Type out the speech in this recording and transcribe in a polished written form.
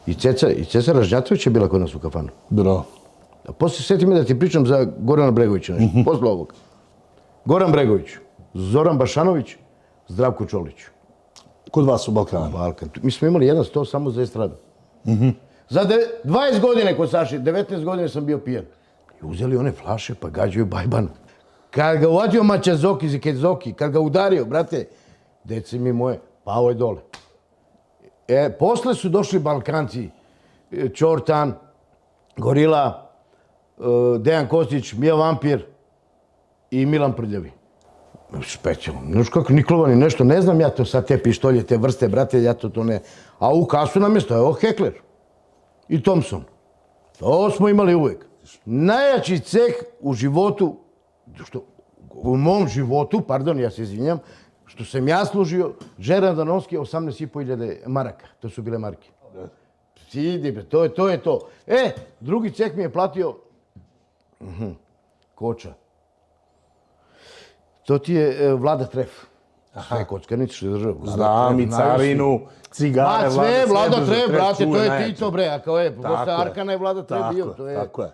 I Ceca Ražnjatović je bila kod nas u kafanu. Bravo. A poslije sjeti me da ti pričam za Gorana Bregovića nešto, posle ovog. Goran Bregović, Zoran Bašanović, Zdravko Čolić. Kod vas u Balkanu? Balkan. Mi smo imali jedan sto samo za estradu. Za 20 godine kod Saši, 19 godina sam bio pijan. I uzeli one flaše pa gađaju bajbanu. Kad ga uvadio Mačazoki, Zikezoki, kad ga udario, brate, deci mi moje, pao je dole. Posle su došli Balkanci, Čortan, Gorila, Dejan Kostić, Mija Vampir i Milan Prljavi. Specijalno. Znaš kako Niklovani nešto, ne znam ja to sad te pištolje, te vrste, brate, ja to ne... A u kasu nam je stojao Hekler i Thompson. To smo imali uvijek. Najjači ceh u životu, u mom životu, pardon, ja se izvinjam, što sam ja služio, Žeran Danovski, 18.500 maraka. To su bile marke. Sidi, bre, to je to. Drugi ceh mi je platio Koča. To ti je Vlada Tref. Sve kockarnici što je držao. Znam i carinu, cigare, sve Vlada Tref, brate, to je najjače. Tito, bre. A kao posle Arkana je Vlada Tref bio. Tako je.